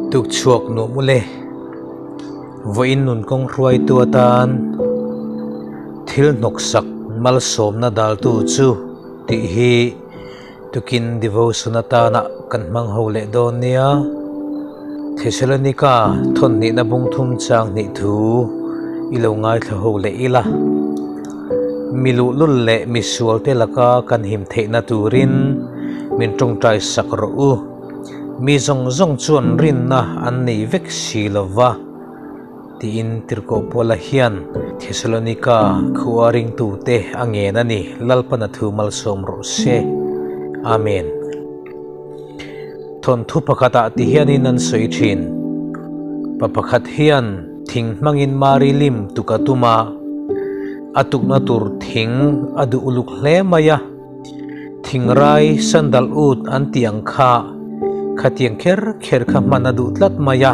Tukchhuak nuam ule, vawiin nun kawng hruaitu atan thil hnawksak malsawmna daltu chu tih hi tukin devotion atana kan hmang ho leh dawn nia. Thesalonika thawnhnihna bungthum chang hnih thu i lo ngaithla ho leh ila. Mi luhlul leh mi sualte laka kan him theihna turin min tawngtai sak rawh u. Mi zawng zawng chuan rinna an nei vek si lo va, tiin Tirhkoh Paula hian Thesalonika khua ringtute a ngen a ni. Lalpana thu malsawm rawh se. Amen. Thawnthu pakhatah ti hianin an sawi thin. Pa pakhat hian thing hmangin Mari lim tuk a tum a, a tukna tur thing a duh uluk hle mai a. Thingrai sandal ut an tih ang kha khatiang kher kher kha hman a duh tlat mai a.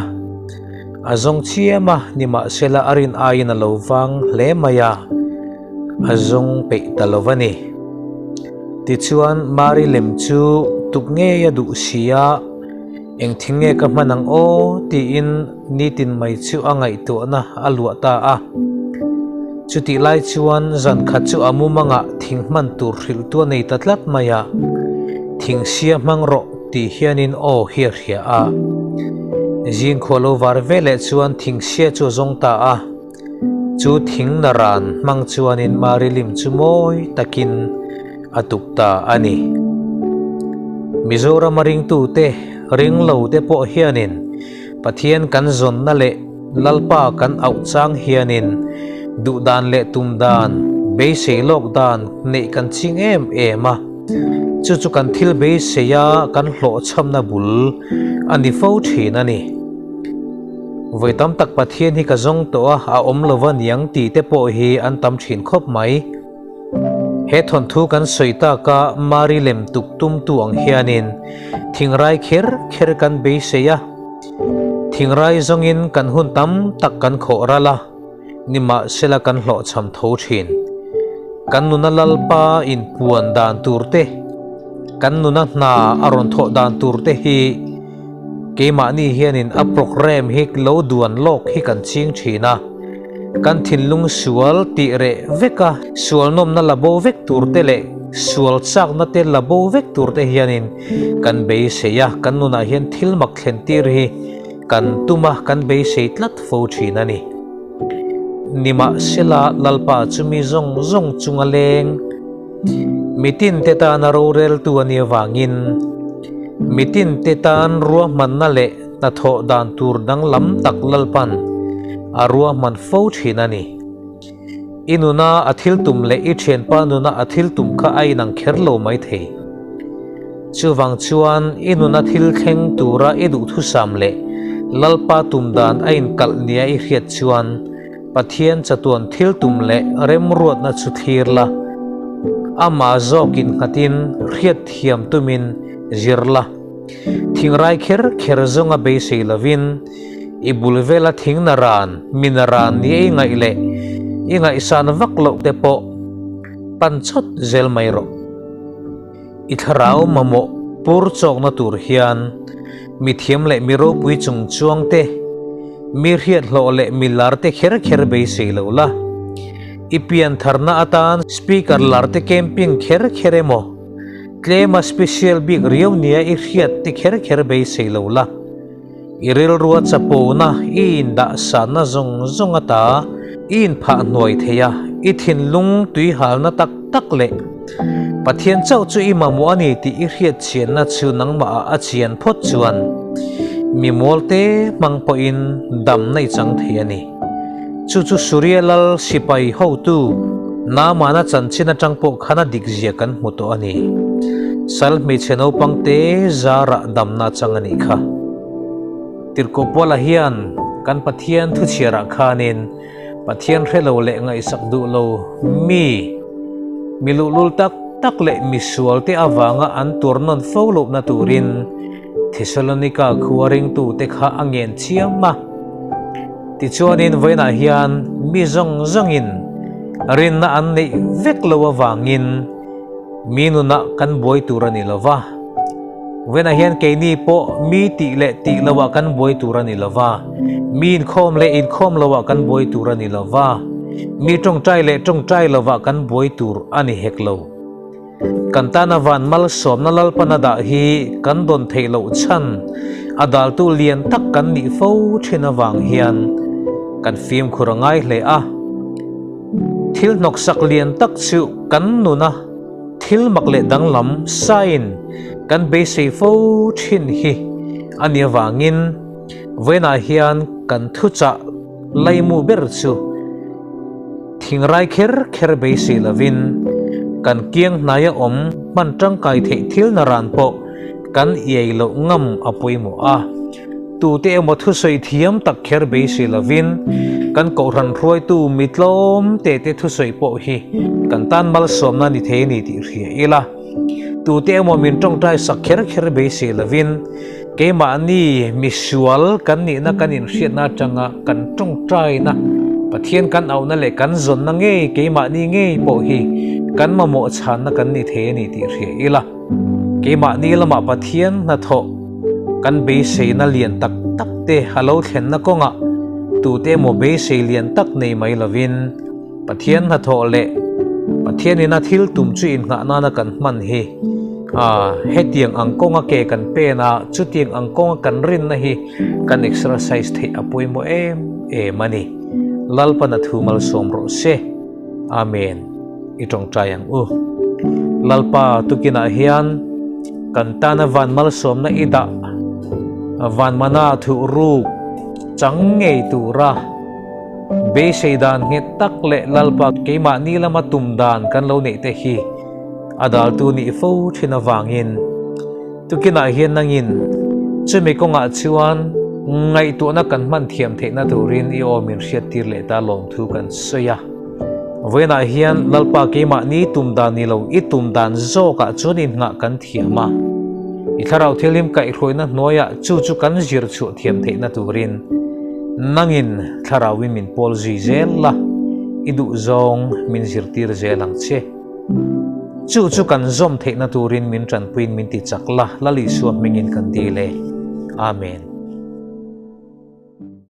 A zawng chiam a, nimahsela a rin aiin a lo vang hle mai a, a zawng peih ta lo a ni. Tichuan Mari lem chu tuk ngei a duh si a, eng thing nge ka hman ang aw tiin nitin mai chu a ngaihtuahna a luah ta a. Chutih lai chuan zan khat chu a mumangah thing hman tur hrilhtu a nei ta tlat mai a, Thing sia hmang rawh tih hianin aw hi a hria a. Zingkhua lo var veleh chuan thing sia chu a zawng ta a. Chu thing naran hmang chuanin Mari lim chu mawi takin a tuk ta a ni. Mizorama ringtute, ringlote pawh hianin Pathian kan zawnna leh Lalpa kan auh chang hianin duhdan leh tumdan, beisei lawk dan neih kan ching em em a. Chu chu kan thil beiseia kan hlawhchhamna bul a ni fo thin a ni. Vawi tam tak Pathian hi ka zawng tawh a, a awm lo va niang tih te pawh hi an tam thin khawp mai. He thawnthu kan sawi taka Mari lem tuk tumtu ang hianin thingrai kher kher kan beisei a, thingrai zawngin kan hun tam tak kan khawh ral a, nimahsela kan hlawhchham tho thin. Kan nuna Lalpa inpuan dan tur te, kan nuna hna a rawn thawh dan tur te hi, Keimahni hianin a programme hi lo duan lawk hi kan ching thin a, kan thinlung sual tih reh vek a, sual nawmna la bo vek tur te leh sual chakna te la bo vek tur te hianin kan beisei a, kan nunah hian thil mak thlen tir hi kan tum a, kan beisei tlat fo thin a ni. Nimahsela Lalpa chu mi zawng zawng chunga leng. Mitin te tana roreltu a nih avangin mitin te tan ruahmanna leh hnathawh dan tur danglam tak Lalpan a ruahman fo thin a ni. I nuna a thil tum leh i thianpa nuna a thil tum kha a inang kher lo mai thei. Chuvang chuan i nuna thil thleng tura i duhthusam leh Lalpa tum dan a inkalh nia i hriat chuan Pathian chatuan thil tum leh remruatna chu thlir la, amah zawkin nghatin hriatthiam tumin zir la. Thingrai kher kher zawnga beisei lovin i bul vela thing naran, mi naran nia i ngaih leh i ngaihsan vak loh te pawh pan chawt zel mai rawh. I thlarau mamawh pur chawkna tur hian mi thiam leh mi ropui chung chuang te, mi hriat hlawh leh mi lar te kher kher beisei lo la. I pian tharna atan speaker lar te camping kher kher emaw, tlema special bik riau nia i hriat te kher kher beisei lo la. I rilrua chapona i indahsanna zawng zawng ata i inphah hnuai thei a, i thinlung tuihalna tak tak leh Pathian chauh chu i mamawh a ni tih i hriat chianna chu nangmahah a chian phawt chuan mi mualte hmang pawhin damna i chang thei a ni. Chu chu Suria lal sipai hotu Naamana chanchin atang pawh khan a dikzia kan hmu tawh a ni. Sal hmeichhe naupangte zarah damna chang a nih kha. Tirhkoh Paula hian kan Pathian thuchhiarah khanin Pathian hre lo leh ngaihsak duh lo mi, mi luhlul tak tak leh mi sualte avanga an tuar nawn fo lohna turin Thesalonika khua ringtute kha a ngen chiam a. Tichuanin vawiinah hian mi zawng zawngin rinna an neih vek lo avangin mi nunah kan buai tur a ni lo va. Vawiinah hian keini pawh mi tih leh tih loah kan buai tur a ni lo va, mi inkhawm leh inkhawm loah kan buai tur a ni lo va, mi tawngtai leh tawngtai lovah kan buai tur a ni hek lo. Kan tana van malsawmna Lalpana dah hi kan dawn theih loh chhan a daltu lian tak kan nih fo thin avang hian kan fimkhur a ngai hle a. Thil hnawksak lian tak chu kan nuna thil mak leh danglam sign kan beisei fo thin hi a nih avangin vawiinah hian kan thuchah laimu ber chu Thingrai kher kher beisei lovin kan kiang hnaia awm hman tangkai theih thil naran pawh kan iai loh ngam a pawimawh a. Tute emaw thusawi thiam tak kher beisei lovin kan kohhran hruaitu mi tlawm te te thusawi pawh hi kan tan malsawmna ni thei a ni tih hria ila. Tute emaw min tawngtai sak kher kher beisei lovin Keimahni misual kan nihna kan inhriatna atanga kan tawngtaina, Pathian kan auhna leh kan zawnna ngei keimahni ngei pawh hi kan mamawh chhanna kan ni thei a ni tih hria ila. Keimahni lamah Pathian hnathawh kan beiseina lian tak tak te a lo thlenna kawngah tute emaw beisei lian tak nei mai lovin Pathian hnathawh leh Pathianina thil tum chu inngah nana kan hman hi a hetiang ang kawnga ke kan pen a, chutiang ang kawnga kan rinna hi kan exercise theih a pawimawh em em a ni. Lalpan a thu malsawm rawh se. Amen. I tawngtai ang u. Lalpa tukinah hian kan tana van malsawmna i dah van mana thuh ruk chang ngei tura Beisei dan nghet tak leh Lalpa keimahni lama tum dan kan lo neih te hi a daltu nih fo thin avangin tukinah hian nangin chumi kawngah chuan ngaihtuahna kan hman thiam theihna turin i aw min hriattir leh ta lawmthu kan sawi a. Vawiinah hian Lalpa keimahni tum dan ni lo i tum dan zawkah chuan inngah kan thiam a, i thlarau thianghlim kaihhruaina hnuaiah chu chu kan zir chhuah thiam theihna turin nangin thlarauin min pawl zui zel la, i duhzawng min zirtir zel ang che. Chu chu kan zawm theihna turin min tanpuiin min ti chak la, Lal Isua hmingin kan dil e. Amen.